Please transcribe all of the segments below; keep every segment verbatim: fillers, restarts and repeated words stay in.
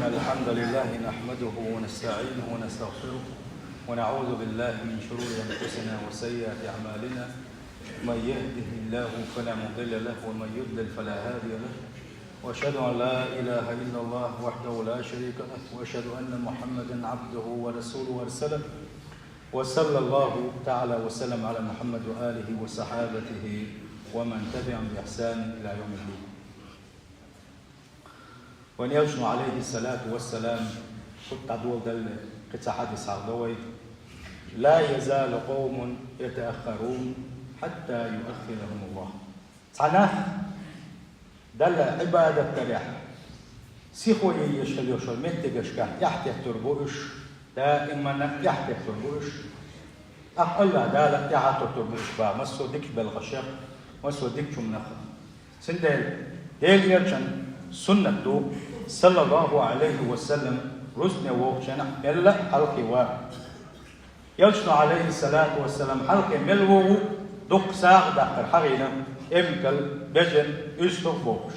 الحمد لله نحمده ونستعينه ونستغفره، ونعوذ بالله من شرور أنفسنا وسيئات أعمالنا. من يهده الله فلا مضل له، ومن يضلل فلا هادي له. وأشهد أن لا إله إلا الله وحده لا شريك له، وأشهد أن محمدا عبده ورسوله أرسله، وصلى الله تعالى وسلم على محمد وآله وصحابته ومن تبعهم بإحسان إلى يوم الدين. Вайн Элчано, عليه الصلاة والسلام, хутбат дӀадоладелла кхы цхьа хьадис хьалха да вай: لا يزال قوم يتأخرون حتى يؤخرهم الله. Цхьа нах Далла Ӏибадат дарехь сихо е езаш хила йолча меттигашкахь тӀехьатеттар бу уж, даимана тӀехьатеттар бу уж. ТӀаккха АллахӀ Дала тӀехьатеттар бу уж бах массо а дикача белхашех, массо а дикача хӀуманах. Цундела Делан Элчан суннат ду, صلى الله عليه وسلم, рузкъане вохача хенахь мелла а хьалхе вар. Элчано, عليه الصلاة والسلام, хьалхе мел вогӀу дукха сагӀа даккхар хьахийна, эмкал, бежен, уьстагӀ бохуш.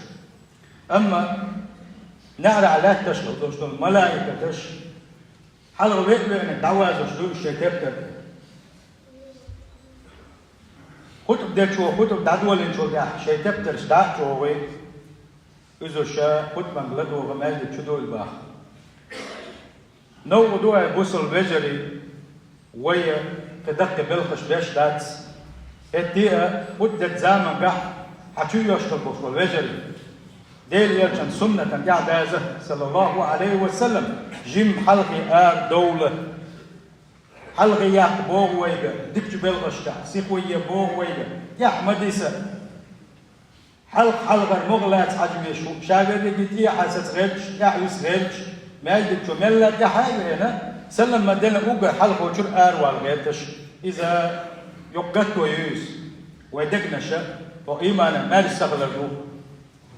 Амма неӀарехь лаьтташ хила долуш долу малаикаташ хьалха веа-веанарг дӀавазош ду уьш шайн тептар тӀе. Хутба дечо хутба дӀадолийначул тӀаьхьа шайн тептарш дӀа а чӀогӀий, иза ша хутбанга ладогӀа маьждиг чу дуйла бах. Новкъа ду, ай бусалба вежарий, вай кхин даккхий белхаш беш дац. ХӀетте а хӀуттарчу замангахь хьан чу йоьшкал болуш волу вежарий, Делан Элчан суннатан тӀехь даза, صلى الله عليه وسلم, жимма хьалхе ара довла. Хьалхе яккха боху вайга, дикачу белхашкахь сихо е боху вайга, тӀехь ма диса. Хьалха-хьалхара могӀа лаца хьажа везаш ву, ша верриге тӀехьа саца гӀерташ, тӀехьа виса гӀерташ, маьждиг чу мелла тӀаьхьа а веана, салам ма делла уггар хьалхочуьра аравала гӀерташ. Иза йоккха гатто ю иза. Вай дегнаша, хӀокху ийманан маьрша ца хилар ду.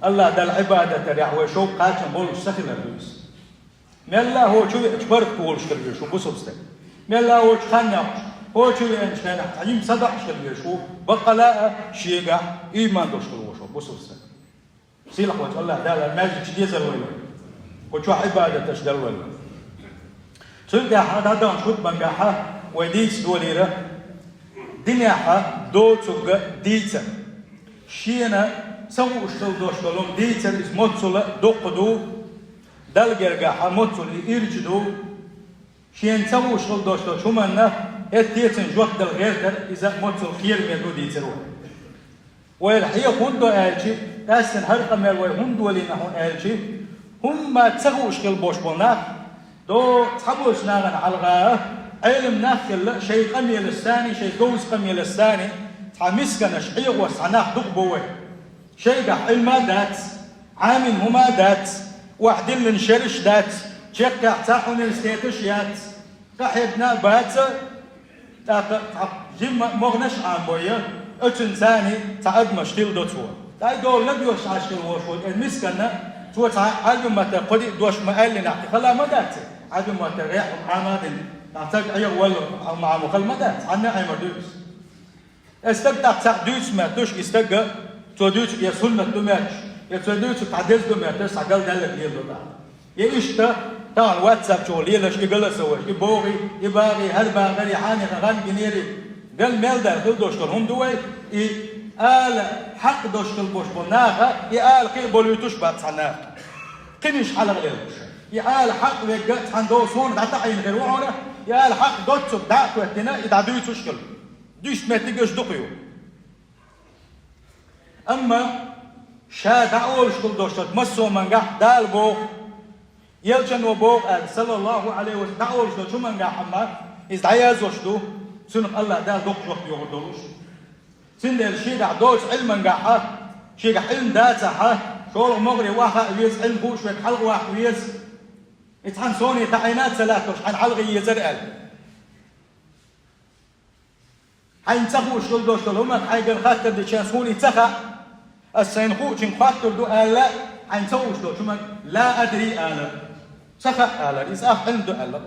АллахӀ Далла Ӏибадат дарехь вай шовкъ кхачам болуш ца хилар ду иза. Мелла а хӀокху чу веача барт волуш хила везаш ву бусалба стаг. Мелла а хӀокху чу хан йоккхуш, хӀокху чу веанчу хенахь цхьа йима садоӀуш хила везаш ву, баккъала а шегахь ийман долуш хила волуш ву бусалба стаг. Сийлахь волчу АллахӀ Дала маьждиг чу дезар вай вай. Кху чохь Ӏибадаташ дала вай вай. Цуьнан тӀехь дӀадаханчу хутбангахь вай дийца долийра динехь доцург дийцар. Шена ца хууш хила долуш долу хӀума дийцар, иза моццул а доккха ду, Далла гергахь моццул и ирча ду. Шена ца хууш хила долуш долчу хӀуманна хӀетте а цунна жоп дала гӀертар, иза моццул кхераме ду дийцар вай. Вайла хьеха хӀунда до аьлча, къаьстина хӀара къамел вай хӀунда долийна хьуна аьлча, хӀумма ца хууш хила болуш болу нах, до цхьаболчу нахана хьалха, Ӏелам нах а хилла, шайн къамелаш санна, шайн говза къамелаш санна, цхьа мисканаш хьехош цхьа нах дукха бу вай. Шайгахь Ӏилма а дац, Ӏамийна хӀума а дац, охьадиллина шераш а дац, чекхъехь цхьа университеташ а яц, къахьегна а бац, тӀаккха цхьа жимма могӀанаш а Ӏамабой, оцунна царний цхьа адамаш тилла до цо. ТӀе долу лаг йолуш Ӏаш хила волуш волу и мисканна, цо цхьа Ӏарбийн маттахь кхо-диъ дош ма аьллинехь, и хала ма дац, Ӏарбийн маттахь гӀеххьа Ӏамадина, цхьа стаг Ӏехавалло, Ӏамма хала ма дац, цхьанна а Ӏемар ду иза. И стаг тӀаккха цхьаъ дуьйцуш моьттуш, и стаг, цо дуьйцург я суннат ду моьттуш, я цо дуьйцург цхьа деза ду моьттуш, цхьа галдаьлларг леладо тӀаккха. Я иштта, тахана WhatsApp чу лелаш и галасоваш, и богӀий, и багӀий, хӀара багӀарий, хьанехан хан гинерий, ган мел даьлла хила долуш долу хӀума ду вай, и ала хьакъ долуш хила болуш болу наха, и ала кхин а болуьйтуш бац цхьа наха. Кхин иштта хьалха лелаш. И ала хьакъ верг цхьана дов суна дӀатаӀийна хир ву хьуна, и ала хьакъ доццург дӀа а хӀоьттина, и дӀадуьйцуш хила. Дуьйцу меттиг аша дукха ю. Амма ша дӀаолуш хила долуш долчу массо а хӀумангахь Дала боху, Элчано боху аьлла, саллаллаху Ӏалайхи ва саллам, дӀаолуш долчу хӀумангахь амма иза дӀаяздеш ду, цунах АллахӀ Дала доккха жоп йогӀур долуш. Цундела шегахь доцу Ӏилмангахьа, шегахь Ӏилма дацахьа, шолгӀа могӀаре ваха а веза, Ӏилма хууш верг хьалха ваккха веза. И цхьана соне таӀийна а ца латтош, хьайна хьалха езара аьлла. Хьайна ца хууш хила долуш долу хӀуманах хьайгара хаттар дича, суна и ца хаьа. Ас сайна хуучуьнга хоттур ду аьлла, хьайна ца хууш долчу хӀуманга «لا أدري» алар. «Ца хаьа» алар, иза ахь Ӏилма ду аьлла.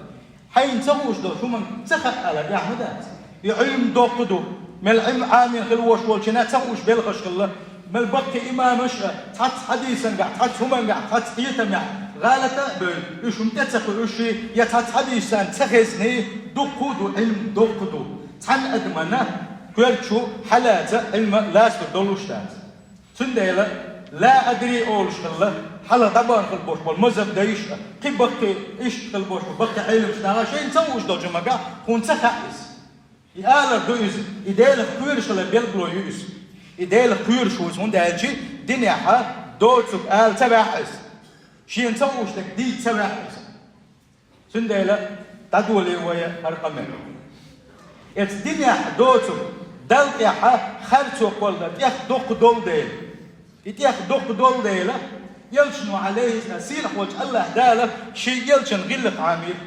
Хьайна ца хууш долчу хӀуманга «ца хаьа» алар, яхь ма дац. И Ӏилма доккха ду. Мел Ӏилма Ӏамийна хила волуш волчунна ца хууш белхаш хилла. Мел баккхий имамаш а цхьацца хьадисангахь, цхьацца хӀумангахь, цхьацца кхетамехь гӀалата а бевлла, уьш хӀума тӀе ца кхуьуш, я цхьа хьадисана ца хезний, дуккха а ду, Ӏилма доккха ду. Цхьана адамана коьрта шу хьалаца Ӏилма ласта долуш дац. Цундела «لا أدري» олуш хилла, хьалха дӀабахана хила болуш болу мазхӀаб дайша а, кхин баккхий иштта хила болуш болу баккхий Ӏеламнаш а шайна ца хууш долчу хӀуманга хьуна ца хаьа иза. И алар ду иза, и Делах кхоьруш хилар билгало ю иза. И Делах кхоьруш ву иза, хӀунда аьлча динехь доцург ала ца ваьхьа иза. Шена ца хууш дерг дийца ца ваьхьа иза. Цундела дӀадоле вай хӀара къамел. Эцу динехь доцург Далла тӀехь харцо кхолла тӀех доккха долу дела. И тӀех доккха долу дела, элчано, Ӏалайхи, сийлахь волчу АллахӀ Дала шен элчан гӀиллакх Ӏамийра.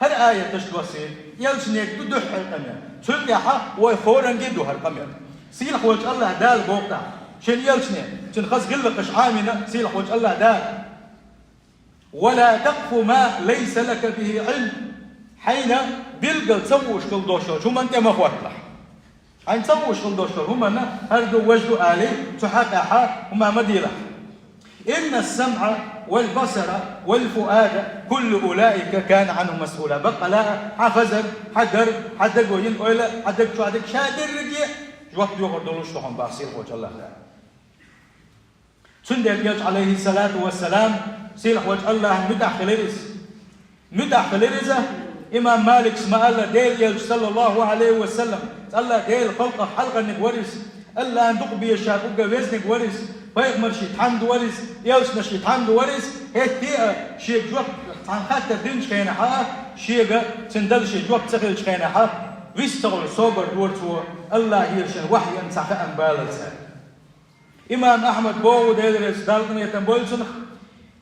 ХӀара аяташ доссийра, элчанега ду дуьххьара къамел. Цул тӀаьхьа вай хоранге ду хӀара къамел. Сийлахь волчу АллахӀ Дала боху тӀаккха шен элчане, цуьнан хаза гӀиллакхаш Ӏамийна сийлахь волчу АллахӀ Дала: «ولا تقف ما ليس لك به علم». Хьайна билггал ца хууш хила долуш долчу хӀуманна тӀе ма хӀотталахь. Хьайна ца хууш хила долуш долу хӀуманна хӀара ду, важа ду алий, цу хьакъехьа хӀума ма делахь. «إن السمع والبصر والفؤاد كل أولئك كان عنه مسؤولا». Баккъала а хьан хазар, хьан гар, хьан даго йина ойла, хьан даг чохь дерг, ша дерриге жоп доьхур долуш ду хьуна боху сийлахь волчу АллахӀ Дала. Цундела элча, Ӏалайхи салату вассалам, сийлахь волчу АллахӀан муьтӀахь хилира иза. МуьтӀахь хилира иза. Имам Маликс ма-аллара, Делан элча, саллаллаху Ӏалайхи ва саллам, цкъа а Делан халкъах хьалхарниг вара иза. АллахӀан дукха безачарна уггар везниг вара иза. Пайхамаршна тхьамда вара иза, элчанашна тхьамда вара иза. ХӀетте а шега жоп, цхьана хаттар динчу хенахь а, шега цуьнан Далла шен жоп ца хилчу хенахь а, вист ца хуьлуш собар дора цо, АллахӀера шена вахьйина цхьа хаам баларца. Имам Ахьмад боху, Делан реза, Далла къинхетам бойла цунах: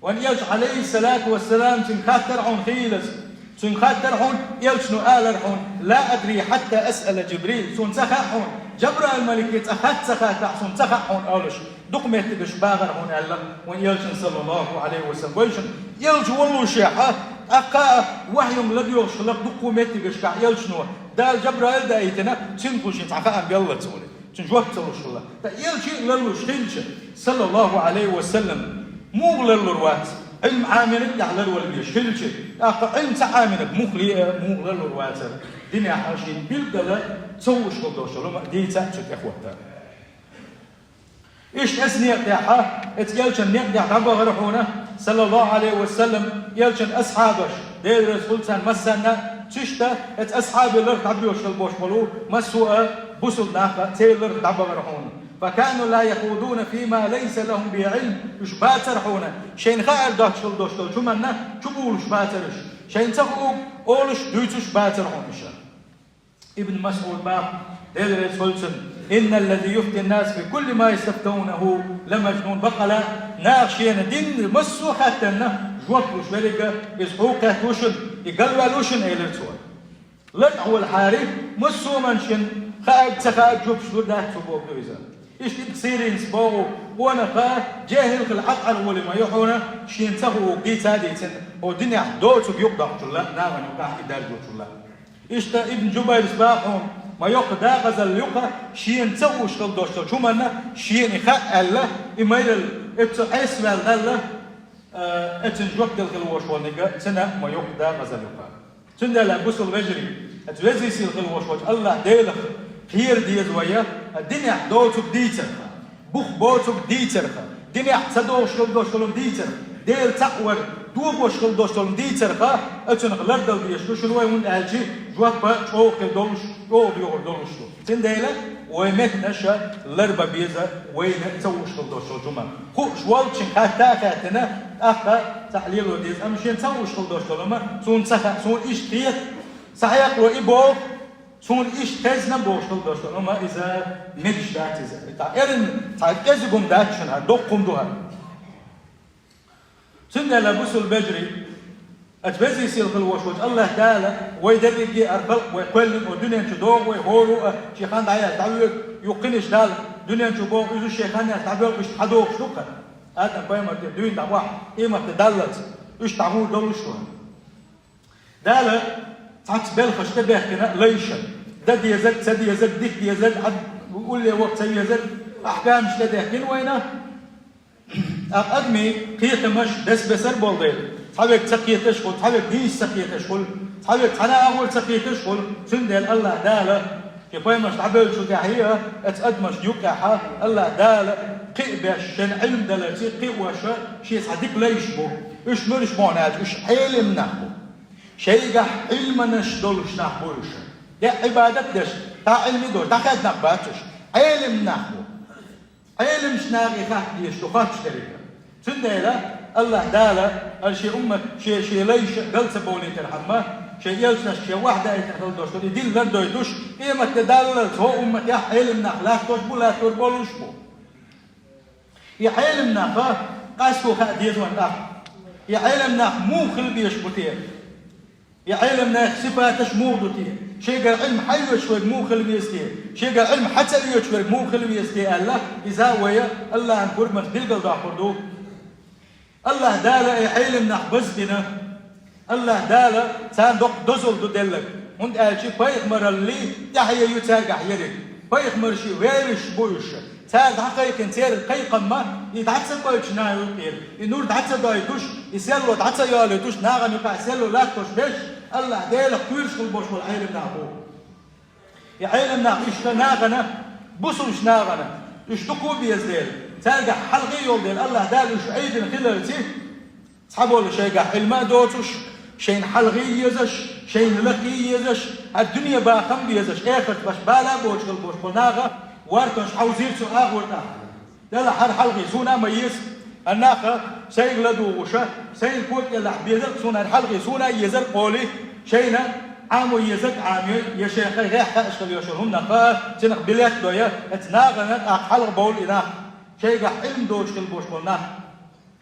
вайн элча, Ӏалайхи салату вассалам, цуьнга хаттар хьуна хийлаза. Цуьнга хаттар хьуна, элчано алар хьуна: «لا أدري حتى أسأل جبريل». Суна ца хаьа хьуна, Жабраил малике цкъа хатта ца хаттахь, суна ца хаьа хьуна олуш, дукха меттигаш бахара хьуна аьлла вайн элчано, саллаллаху Ӏалайхи ва саллам. Вайшинна элча воллушехь а, тӀаккха а вахьйунга ладоьгӀуш хилла дуккха меттигашкахь элчано, Дала Жабраил даийтина, цуьнгахула шен цхьа хаам белла ца волу. Цуьнан жоп ца луш хилла. Ткъа элча а ларлуш хилча, саллаллаху Ӏалайхи ва саллам, муха ларлур вац? Ӏилма Ӏамийнарг тӀехь ларвала везаш хилча, тӀаккха Ӏилма ца Ӏамийнарг муха ле а, муха ларлур вацара? Динехь шена билггала ца хууш хила долуш долу хӀума дийца а, цу тӀе хӀотта а. Иштта эцу некъа тӀехь, эцу элчан некъа тӀехь дӀабахара хьуна, саллаллаху Ӏалайхи ва саллам, элчан асхьабаш, Делан реза хуьлда царна массарна, цуьшта эцу асхьабийн ларх дӀабоьлхуш хила болуш болу массо а бусулба нах а церан ларх дӀабахара хьуна. «فكانوا لا يخوضون فيما ليس لهم به علم». Уьш бацара хьуна, шайна хаар доцуш хила долуш долчу хӀуманна чубулуш бацара уьш. Шайна ца хуург олуш, дуьйцуш бацара хьуна уьш. Ибн МасӀуда боху, Делан реза хуьлда цунна: «إن الذي يفتي الناس في كل ما يستفتونه لمجنون». Баккъала, наха шена динан массо а хаттарна жоп луш верг а, иза хьуна кхетта ву шуна, и галваьлла ву шуна, элира цо. ЛартӀахь волахьара, массо а хӀуманна шена хаарг, ца хаарг жопаш лур дац цо бохург ду иза. Иштта Ибн Сиринас боху: къонах а жехӀил хила Ӏад Ӏар волий ма ю хьуна, шена ца хуург дийца а дийцина, хӀокху динехь доцург юкъадоккхучул а, нахана юкъахь и даржочул а. Иштта Ибн Жубайрас боху хьуна: ма йоккха декъазалла ю-кх шена ца хууш хила долуш долчу хӀуманна шена и хаьа аьлла, и майралла, эцу Ӏеса ваьлла Далла, э, эцунна жоп дала хила волуш волниг а, цуьнан ма йоккха декъазалла ю-кх. Цундела, бусулба вежарий, эцу веза-сийлахь хила волуш волчу АллахӀ Делах кхера деза вай, динехь доцург дийцарх, бух боцург дийцарх, динехь ца догӀуш хила долуш долу дийцарх, Дела цхьаъ вар догош хила долуш долу дийцарх, оцунах лардала дезаш ду шуна вай, хӀунда аьлча жоп чӀогӀа хир долуш, чӀогӀа доьхур долуш ду. Цундела вай меттанаш ларбан беза вайна ца хууш хила долуш долчу хӀуманна. Хууш волчунга хатта а хаьттина, тӀаккха цхьаъ лело деза, амма шена ца хууш хила долуш долу хӀума суна ца хаьа, суна иштта хета, сан хьекъало и боху, суна иштта хезна бохуш хила долуш долу хӀума, иза мегаш дац иза. Цхьа эрна, цхьа кӀезиг хӀума дац шуна, доккха хӀума ду хӀара. Цундела, бусулба вежарий, оцу веза-сийлахь хила волуш волчу АллахӀ Дала вай дерриге а, хӀара халкъ вай кхоьллина, дуьнен чу догӀу вай, хӀора а шен хан дӀаяьлла дӀавоьду, юха кхин иштта Дала дуьнен чу богӀу, иза шен хан яьлла дӀабоьлху, иштта хьадогӀуш ду-кх хӀара. Адам-пайхамар тӀе дуьйна дӀавахьа, къематде даллалц, уьш дӀахьур долуш ду хӀара. Дала цхьацца белхаш тӀебехкина лайшна, дан дезарг, ца дезарг, дита дезарг, Ӏад улле ваха ца везарг, ахькамаш тӀедехкина вайна. ТӀаккха адамий кхетамаш бес-бесар болу дела, цхьаверг ца кхеташ хуьлу, цхьаверг нийса ца кхеташ хуьлу, цхьаверг цхьана агӀор ца кхеташ хуьлу, цундела АллахӀ Дала шен пайхамарш дӀабевллачул тӀаьхьа а, оцу адамашна юккъехь а АллахӀ Дала кхиа беш, шайна Ӏилма даларца кхиош, шен цхьа дика лайш бу. Уьш муьлш бу аьлча, уьш Ӏелам нах бу. Шайгахь Ӏилманаш долуш нах бу уьш. Де Ӏибадат деш, дӀа Ӏилма долуш, дӀахаьдда нах бац уьш. Ӏелам нах бу. Ӏеламчу нахе хатта дезаш ду харц дерг. Цундела АллахӀ Дала ала шен уммат, шен, шен лайш гал ца бовлийтархьама, шен элчанашка шен вахьйу даийтина хила долуш долу и дин лардойтуш, къематде даллалц хӀокху умматехь Ӏелам нах латтош бу, латтор болуш бу. И Ӏелам нах къасто хаа деза вайна тӀаккха. И Ӏелам нах муха хила безаш бу те? И Ӏелам нехан сипаташ муха ду те? Шегара Ӏилма хьан оьцуш верг муха хила веза те? Шегара Ӏилма хьан ца оьцуш верг муха хила веза те аьлла, иза а вай АллахӀан гурбанца билгалдоккхур ду. АллахӀ Дала и Ӏелам нах базбина. АллахӀ Дала царна доккха дозалла ду делларг, хӀунда аьлча пайхамараллий тӀаьхье ю цаьргахь ерриг. Пайхамарш вевзаш бу уьш. Цара дӀакхайкхина церан кхайкхам а, и дӀа ца кхоьллинчу наха юккъера, и нур дӀа ца дойтуш, и серло дӀа ца йолуьйтуш, нахана юкъахь серло латтош берш, АллахӀ Делах кхоьруш хила болуш болу Ӏелам нах бу. И Ӏелам нах иштта нахана, бусулбачу нахана, уьш дукха а беза дела, цаьргахь хьалхе а йолу дела, АллахӀ Дала уьш Ӏедина хиларца, цхьаболу шайгахь Ӏилма а доцуш, шайна хьалхе а езаш, шайна лакхе а езаш, хӀара дуьне бахам а безаш, эхарт баш бала а боцуш хила болуш болу наха, вартош хьовзийра цу агӀор тӀаккха. Делахь хӀара хьалхе суна а ма еза, хӀара нах сайга ладугӀуш, сайна кога тӀе лахь безар а суна, хӀара хьалхе суна а езар а кхолий, шайна Ӏамо езарг а Ӏамой, я шайн кхин гӀеххьа а хила йолуш йолу хӀуманах а, цунах билет а дой, оцу нахана тӀаккха хьалха бовла и нах, шайгахь Ӏилма доцуш хила болуш болу нах.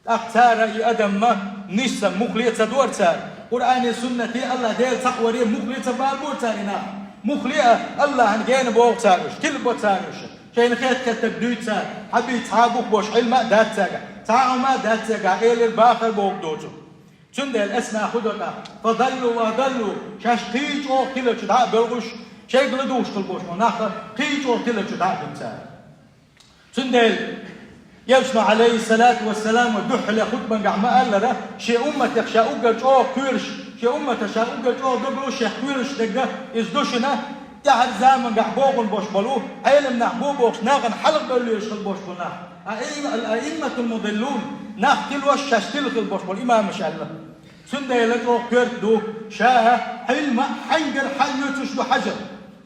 ТӀаккха цара и адам а нийсса муххале а ца дора цара. Къуръане, суннате, АллахӀ Дела цхьаъ варе муххале а ца балабора цара и нах. Муххале а АллахӀана гена богӀу цара уьш, тилабо цара уьш. Шайна хетта-хеттарг дуьйцу цара, хьабийца цхьа а бух бош Ӏилма а дац цаьргахь, цхьа а хӀума а дац цаьргахь, элира бахар боху доцург. Цундела оцу наха хӀун до тӀаккха? فضلوا وأضلوا, шаьш кхин а чӀогӀа тиларчу дӀа а боьлхуш, шайга ладугӀуш хила болуш болу нах кхин а чӀогӀа тиларчу дӀа а дуьллу цара. Цундела Элчано, Ӏалайхиссалату вассалам, дуьххьале хутбангахь ма-аллара, шен умматех ша уггар чӀогӀа кхоьруш, шен умматах ша уггар чӀогӀа дог луш, шех кхоьруш дерг иза ду шуна, тӀаьхьара замангахь богӀун болуш болу, Ӏелам нах бу бохуш, нахана хьалха бевллераш хила болуш болу нах. Аим-, ал-аимматул мудиллун, нах тилош, шаьш тила хила болуш болу имамаш аьлла. Цундела чӀогӀа коьрта ду, ша Ӏилма хьаьнгара хьаоьцуш ду хьажа.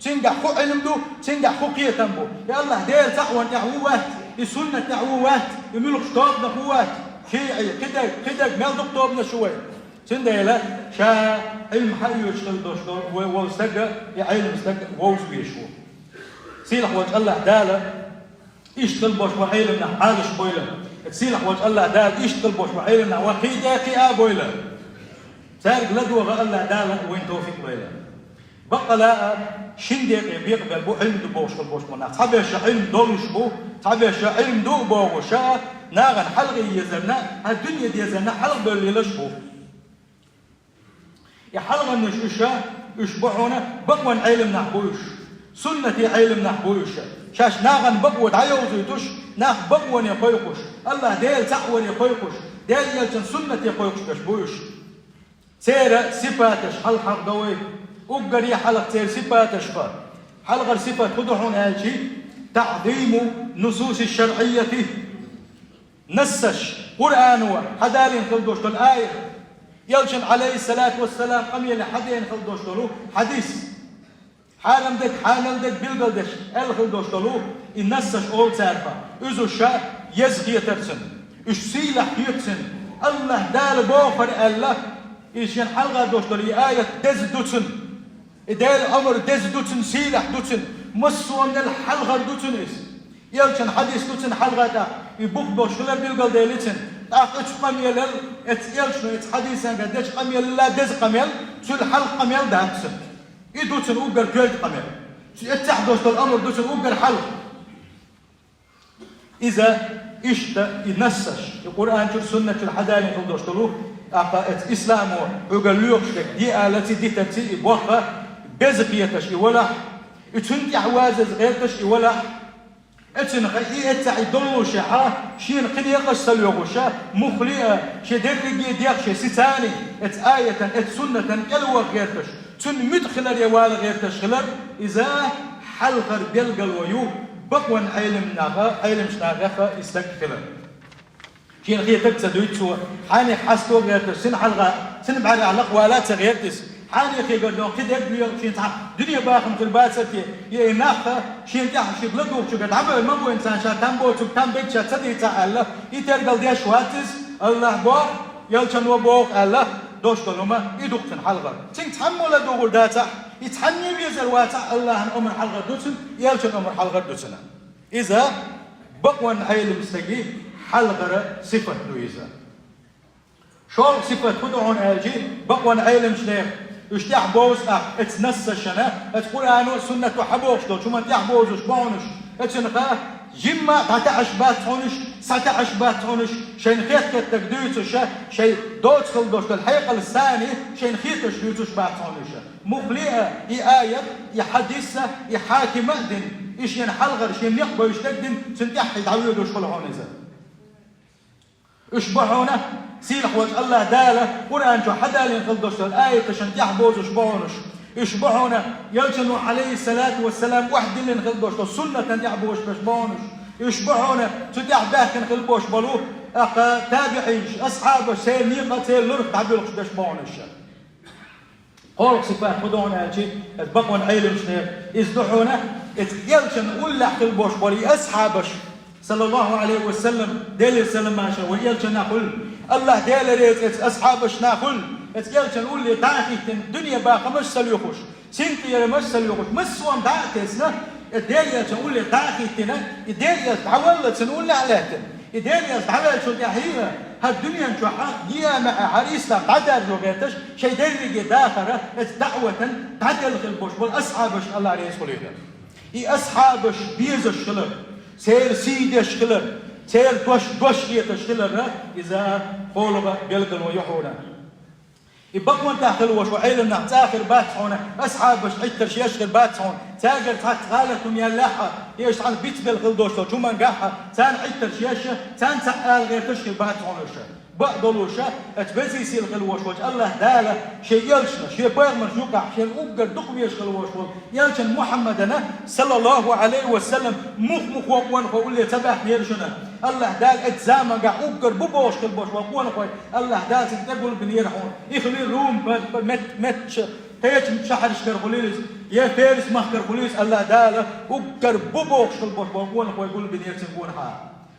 Цуьнгахь хӀун Ӏилма ду, цуьнгахь хӀун кхетам бу. И АллахӀ Дела цхьаъ ван тӀехь ву вац, и суннат тӀехь ву вац, и муьлххачу тобанах ву вац. ШиӀий, кхидерг, кхидерг, мел дукха тобанаш ю вай. Цундела ша Ӏилма хьаоьцуш хила долуш долу вай волу стаг, и Ӏелам стаг вовза везаш ву. Сийлахь волчу АллахӀ Дала иштта хила болуш бу Ӏелам нах Ӏалаш бойла. Сийлахь волчу АллахӀ Дала иштта хила болуш бу Ӏелам нах ван кхин тӀе а кхиа а бойла. Цаьрга ладогӀа АллахӀ Дала вайн товфикъ лойла. Баккъала а шин декъе бекъабелла бу Ӏилма ду бохуш хила болуш бу нах. Цхьаберш Ӏилма долуш бу, цхьаберш Ӏилма ду а бохуш а, нахана хьалхе езарна, хӀара дуьне дезарна хьалха бевллийлаш бу. И хьалханнаш уьш, уьш бу хьуна бакъван Ӏелам нах бу уьш. Суннате Ӏелам нах бу уьш. Шаьш нахана бакъо дӀайовзуьйтуш, нах бакъоне кхойкхуш, АллахӀ Дела цхьаъ варе кхойкхуш, Делан Элчан суннате кхойкхуш берш бу уьш. Церан сипаташ хьалха хьахадо вай. Уггаре хьалха церан сипаташха хьалхара сипат хӀун ду хьуна аьлчи, таӀзиму нусуси шарӀийяти. Нассаш, Къуръано хьадалийна хила долуш долу аят, Элчан, Ӏалайхиссалату вассалам, къамеле хьадеана хила долуш долу хьадис, хьарам дерг, хьанал дерг билгалдеш аьлла хила долуш долу и нассаш олу цаьрга, уьш ша еза хетарцун, уьш сийлахь хетарцун, АллахӀ Дала бохура аьлла, и шен хьалха долуш долу и аят деза дуцун, и Делан омра деза дуцун, сийлахь дуцун, массо а мел хьалхара дуцун иза. Элчан хьадис дуцун хьалха тӀаккха, и бух болуш хилар билгалделицун. ТӀаккха оцу къамелал, эцу Элчано, эцу хьадисанга дечу къамелала деза къамел, цул хьалха къамел дац цуьнан. И дуцун уггар коьрта къамел. Цу эццахь долуш долу омра дуцун уггар хьалха. Иза иштта и нассаш, и Къуръан чуьра, суннат чуьра хьадалийна хила долуш долу, тӀаккха эцу исламо хьоьга лоьхуш дерг диалаци, дитарци и бохха беза кхеташ и валахь, и цуьнан тӀехь вазаза гӀерташ и валахь, Эцунах и эццахь и доллушехьа, шена кхин некъаш ца лоьхуша, муххале а, шен дерриге а дегӀ шен сицани, эцу аятан, эцу суннатан кӀелваха гӀерташ, цунна муьтӀахь хиларе вала гӀерташ хилар, иза хьалхара белгало ю бакъонан Ӏелам наха, Ӏеламчу нахах и стаг хилар. Шена хетарг ца дуьйцу цо, хьенех хьасто гӀерташ, цуьнан хьалха, цуьнан бӀаьргахь лакхавала ца гӀерта иза. Хьенехе гар доху кхин дерг лоьху шен цхьа дуьне бахам хир бацара те, я и нах шена тӀехь шига ладугӀучуьра дӀабевлла ма бу, царна ша там боцург там бегаш ца дийцахь аьлла, и тергал деш вац иза, Аллах боху, элчано боху аьлла, дош долу хӀума и ду-кх цуьнан хьалхара. Цуьнга цхьаммо ладугӀур дацахь, и цхьанне везар вацахь, Аллахьан омра хьалхара ду цуьнан, элчан омра хьалхара ду цуьнан. Иза бакъонан Ӏелам стеган хьалхара сифат ду иза. ШолгӀа сифат хӀун ду хьуна аьлча, бакъонан Ӏеламчу нехан, уьш тӀехь бовза ахь, эцу нассашна, эцу Къуръано а, суннато а хьабохуш долчу хӀуманна тӀехь бовзуш бу хьуна уьш. Эцунах жимма а дӀатаьӀаш бац хьуна уьш, схьатаьӀаш бац хьуна уьш, шайна хетта-хеттарг дуьйцуша, шайн доцу хила долуш долу хьекъалца царна шайна хеташ дуьйцуш бац хьуна уьш. Муххале а и аят, и хьадис а, и хьаким а дина, и шена хьалхара шен некъ бевзаш дерг дина, цуьнан тӀаьххье дӀавоьдуш хуьлу хьуна иза. Уьш бу хьуна, сийлахь волчу Аллах Дала Къуръан чохь хьадалийна хила долуш долу аяташна тӀехь бовзуш бу хьуна уьш. Уьш бу хьуна, элчано, Ӏалайхиссалату вассалам, охьадиллина хила долуш долу суннатна тӀехь бовзуш берш бу хьуна уьш. Уьш бу хьуна, цу тӀехь баьхкина хила болуш болу, тӀаккха табиӀинаш, асхьабаш, церан некъа, церан лурах дӀабуьлхуш берш бу хьуна уьш. КхоалгӀа сифат хӀун ду хьуна аьлча, эцу бакъонан Ӏеламчу нехан, иза ду хьуна, эцу элчанна уллехь хила болуш болу и асхьабаш, саллаллаху Ӏалайхи ва саллам, Делера салам-маршалла вайн элчанна хуьлда, Аллах Дела реза эцу асхьабашна хуьлда, эцу элчанна улле дӀа а хӀиттина, дуьне бахамаш а ца лоьхуш, синтӀерамаш а ца лоьхуш, массо а дӀа а тесна, и Делан элчанна улле дӀа а хӀиттина, и Делан элча дӀавалла цунна уллехь а лаьттина. И Делан элча дӀаваьллачул тӀаьхьа а, хӀара дуьнен чохь а, къияман хӀара ислам дӀадаржо гӀерташ, шайн дерриге дахар а, эцу даӀватан дӀаделла хила болуш болу асхьабашна Аллах реза хуьлийла. И асхьабаш безаш хилар, церан сий деш хилар, церан дош, дош хеташ хилар а, иза кхоалгӀа белгало ю хьуна. И бакъонтахь хила волуш волу Ӏеламнах цкъа хир бац хьуна, асхьабашна Ӏиттарш еш хир бац хьуна, цаьргара цхьацца гӀалат хӀума яьллехь а, я уьш цхьаьна бицбелла хила долуш долчу хӀуманна гахь а, царна Ӏиттарш еш а, царна цхьаъ ала гӀерташ хир бац хьуна уьш. Бакъдолуш а, эцу везий-сийлахь хила волуш волчу Аллах Дала шен элчанна, шен пайхамаршна юкъахь, шена уггар дукха везаш хила волуш волу элчанна Мухьаммаданна, саллаллаху Ӏалайхи ва саллам, муха-муха къонахой улле ца баьхкинера шуна. Аллах Дала эцу заманахь уггар бу бохуш хила болуш болу къонахой, Аллах Дала цуьнан тӀе гулбинера хьуна. И хуьлийла Рум мет-, мет-, метташа, кхечу шахьаршкара хуьлийла иза, я Перс-махкара хуьлийла иза, Аллах Дала уггар бу бохуш хила болуш болу къонахой гулбинера цуьнан гонахьа.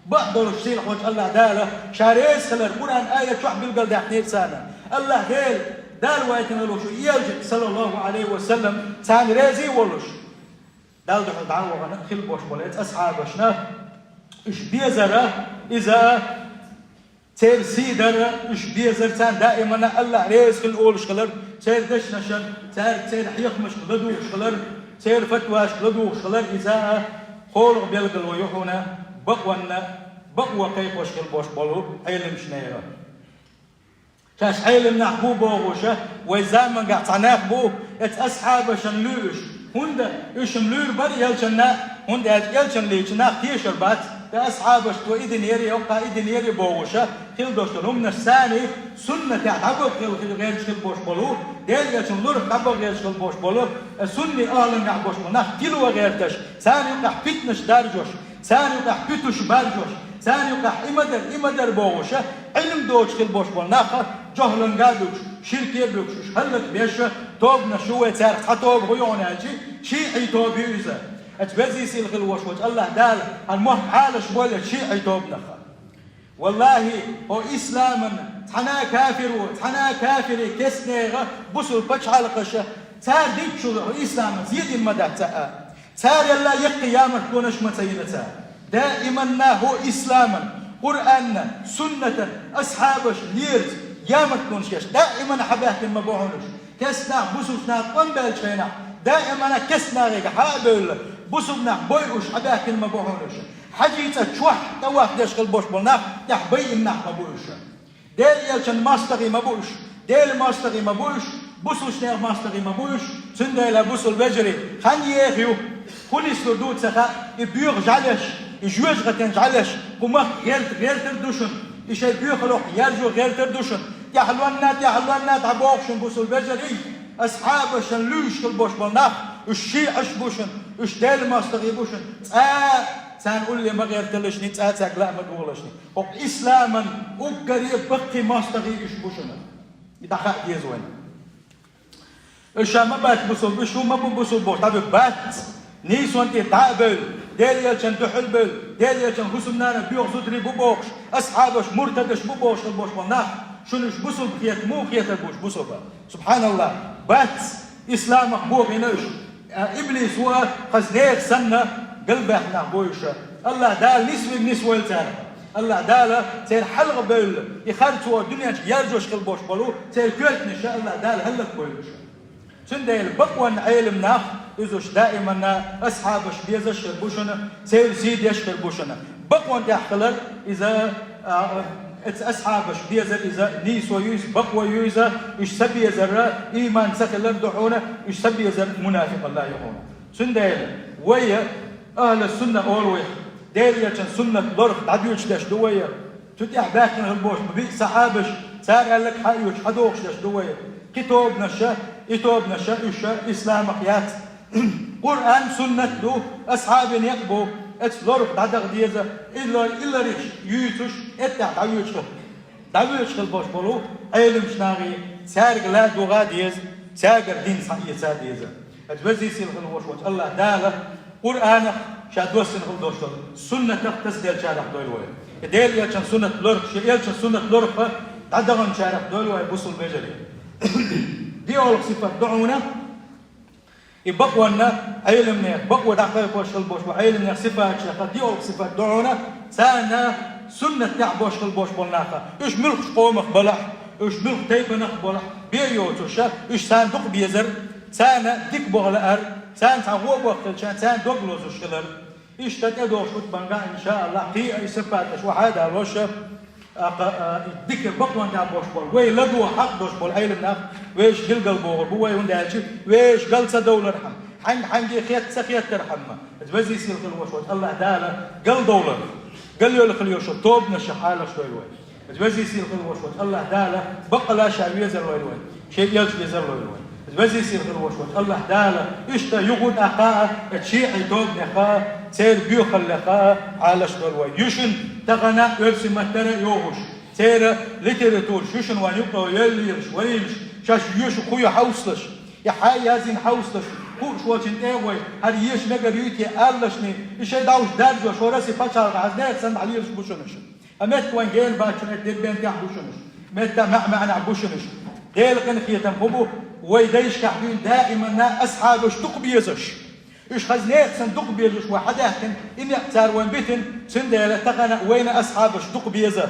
Бакъдолуш сийлахь волчу Аллах Дала ша реза хилар Къуръан аят чохь билгалдаьккхинера царна. Аллах Дела, Дала вайтина волуш ву элча, саллаллаху Ӏалайхи ва саллам, царна реза а волуш, Далла дуьхьал дӀа а вахана хила болуш болу эцу асхьабашна, уьш безар а, иза церан сий дар а, уьш безар, царна даимана Аллах реза хила олуш хилар, церан дешнашна, церан, церан хьехамашка ладугӀуш хилар, церан фатвашка ладугӀуш хилар, иза а кхоалгӀа белгало ю хьуна бакъонна, бакъо кхайкхош хила болуш болу Ӏеламчу нехан. Шаьш Ӏеламнах бу бохуша, вайн заманахь цхьа нах бу, эцу асхьабашна луьйш. ХӀунда уьш-м луьйр бара элчанна, хӀунда аьлча элчанна лийча нах тешар бац, ткъа асхьабашна цо и динера, йоккха и динера бохуша, хила долуш долу хӀуманаш царна суннатехь дӀабаха гӀерташ хила болуш болу, Делан элчанна лурах дӀабаха гӀерташ хила болуш болу, сунний ахӀлангахь болуш болу нах тилла гӀерташ, царна юкъахь питанаш даржош, царна юкъахь пуьтуш баржош, царна юкъахь и ма дара, и ма дара бохуша, Ӏилма доцуш хила болуш болу нах а, жохӀланга а буьгуш, ширке а буьгуш, уьш хӀаллакбеш а тобанаш ю, вай царах цхьа тоба хӀун ю хьуна аьлча, шиӀий тоба ю иза. Эцу везий-сийлахь хила волуш волчу Аллах Дала хьан мохк Ӏалаш бойла шиӀий тобанах. Валлахи, хӀо исламан цхьана кафиро, цхьана кафире кестнега бусул пачхьалкхаша, цара дитчул хӀо исламан зен дина ма дац цхьа а. Царел а яккхий ямартлонаш ма ца йина цара. Даиманна хӀо исламан, Къуръанна, суннатан, асхьабаш лерца ямартлонаш еш, даиманна хьабаьхкина ма бу хьуна уьш. Кестнах, бусулчу нах къомбаьллачу хенахь, даиманна кестнахега хьа а бевлла, бусулнах бойуш хьабаьхкина ма бу хьуна уьш. ХьаьжцӀа чохь тӀаваф деш хила болуш болу нах тӀехь байина нах ма бу уьш. Делан элчанан мостагӀий ма бу уьш, Делан мостагӀий ма бу уьш, бусулчу нехан мостагӀий ма бу уьш, цундела бусул вежарий, хан еха ю, хӀун нислур ду ца хаьа, и боьха жӀаьлеш, И жоьжахатен жӀалеш, кху мах гӀерт-, гӀертар ду шуна, и шай боьхалох яржо гӀертар ду шуна. ТӀехьалонна, тӀехьалонна дӀабоху шуна, бусул вежарий, асхьабашан луьйш хила бош болу нах, уьш шиӀаш бу шуна, уьш Делан мостагӀий бу шуна, цкъа царна улле ма гӀерталашний, цкъа цаьрга лаа ма догӀалашний. ХӀокху исламан уггаре баккхий мостагӀий уьш бу шуна. И дӀахаа деза вайна. Уьш ша ма бац бусул, уьш шу ма бу бусул боху, дӀа бу бац. Нийсонан тӀе дӀа а бевлла, Делан элчан дуьхьал бевлла, Делан элчан хӀусамнана боьха зударий бу бохуш, асхьабаш муртадаш бу бохуш хила бош болу нах, шуна уьш бусул хета, муха хетар бу уьш бусул бан? СубхьаналлахӀ, бац! Исламах бохийна уьш. А, иблис ву а, хаза нехан санна, галбаьхна нах бу уьш. АллахӀ Дала нисвиг нисвойла царах. АллахӀ Дала церан хьалха бевлла, и харцо дуьнен чу яржош хила бош болу церан коьртанаш АллахӀ Дала хӀаллакбойла уьш. Цундела бакъонан Ӏелам нах, иза уьш даиманна асхьабаш безаш хир бу шуна, церан сий деш хир бу шуна. Бакъонан тӀехь хилар иза, а, эца асхьабаш безар иза нийсо ю иза, бакъо ю иза, уьш ца безарра, ийман ца хилар ду хьуна, уьш ца безар мунафикъалла ю хьуна. Цундела вай, ахӀлу сунна олу вай, Делан элчан суннат лорах дӀадоьдуш деш ду вай. Цу тӀехь баьхкина хила бош бу биъ сахьабаш, цара аьлларг хьаоьцуш, хьадохуш деш ду вай. Кхин тобанаша, и тобанаша, уьш исламах яц. Къуръан суннат ду, асхьабийн некъ бу, эца лорах дӀадаха деза, илла-, иллариш юьйцуш, эттехь дӀавоьдуш хила. ДӀавоьдуш хила бош болу Ӏеламчу нахе, цаьрга ла догӀа деза, цаьргара дин схьаэца деза. Аса везий сийлахь хила вош волчу АллахӀ Дала Къуръанах ша доссина хила дош долу суннатах тасаделлачарах дойла вай. И Делан элчан суннат лорах, шен элчан суннат лорах дӀадаханчарах дойла вай, бусул вежарий. ДиъолгӀа сифат ду хьуна, и бакъонан Ӏеламнех, бакъо дӀакхайкхош хила бош бу Ӏеламнех сифаташ яхар, диъолгӀа сифат ду хьуна, царна суннат тӀехь бош хила бош болу нах. Уьш муьлххачу къомах балахь, уьш муьлхха тайпанах балахь, бен йоцуша, уьш царна дукха безар, царна дика боху лаар, царна цхьа гӀо боху хилча, царна дог лозуш хилар. Иштта тӀедогӀуш хӀуттабан ган, иншааллахӀ, кхин а и сифаташ охьа а далош, а, кха-, а, и дика бакъонан тӀехь бош болу, вай ладогӀа хьакъ долуш болу Ӏеламнах вешан билгал бохур бу вай, хӀунда аьлча вешан гал ца довлархьама, хьаьнга-хьаьнге хетта ца хеттархьама, аса везий сийлахь хила вош волчу АллахӀ Дала гал довлар, гал йолу хила йолуш йолу тобанашах Ӏалаш дойла вай. Аса везий сийлахь хила вош волчу АллахӀ Дала баккъала ша везар лойла вай, шен элча везар лойла вай. Аса везий сийлахь хила вош волчу АллахӀ Дала иштта юха а кхаа, аса шиӀий тобанех а, церан боьхаллех а Ӏалаш дойла вай. Ю шуна тахана оьрсийн маттара а йохуш, церан литератураш, ю шуна вайн юкъа йоллуш, вайнаш, шаьш йоьшу кху ю хьовсалаш, я хьан язйина хьовсалаш, хууш волчун тӀе а гӀой, хӀара еша мегар юй те алалашний, и шайн дӀовш даржош, хӀора Россин пачхьалкхехь хьаьжна нехан санна хьалелаш бу шуна уьш. Амма метта вайн гена бачунах Дербентехь бу шуна уьш. Метта маьӀ-маьӀнехь бу шуна уьш. Делан къинхетам хӀун бу, вай дайшкахь дуьйна даиманна асхьабаш дукха безаш. Уьш хаза нехан санна дукха безаш вай хьадаьхкина, и некъ цара вайн битина, цундела тахана а вайна асхьабаш дукха беза.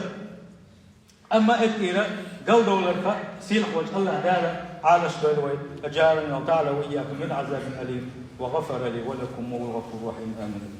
Амма эттӀера галдовларх сийлахь волчу АллахӀ Дала Ӏалаш дойла вай. أجارني الله تعالى وإياكم من عذاب أليم وغفر لي ولكم وهو الغفور الرحيم. آمين.